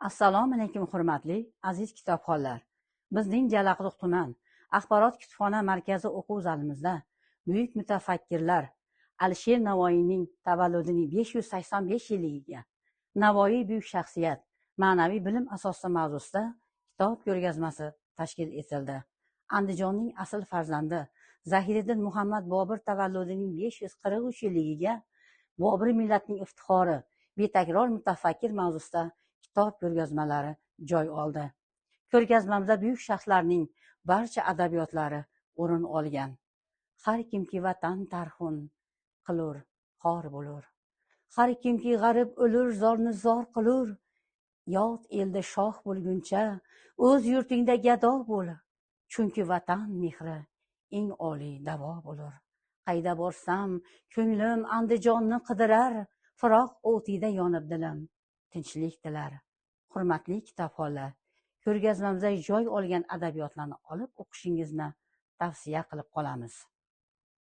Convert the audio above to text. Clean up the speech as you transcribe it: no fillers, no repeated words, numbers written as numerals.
Assalomu alaykum, hurmatli aziz kitobxonlar. Bizning Jalaquduq tuman axborot kutubxona markazi o'quv zalimizda buyuk mutafakkirlar Alisher Navoiyning tavalludining 585 yilligiga "Navoiy buyuk shaxsiyat, ma'naviy bilim asosi" mavzusida kitob ko'rgazmasi tashkil etildi. Andijonning asl farzandi Zahiriddin Muhammad Bobur tavalludining 543 yilligiga "Bobur millatning iftixori, betakror mutafakkir" mavzusida kitob ko'rgazmalari joy oldi. Ko'rgazmamizda buyuk shaxslarning barcha adabiyotlari o'rin olgan. Har kimki vatan tarxun qilur, xor bo'lur. Har kimki g'arib o'lur, zorni zor qilur. Yot elda shoh bo'lguncha, o'z yurtingda gado bo'l. Chunki vatan mehri eng oliy davo bo'lur. Qayda borsam, ko'nglim Andijonni qidirar, firoq o'tida yonib dilim tinchlik tilar. Hurmatli kitobxonlar, ko'rgazmamizda joy olgan adabiyotlarni olib o'qishingizni tavsiya qilib qolamiz.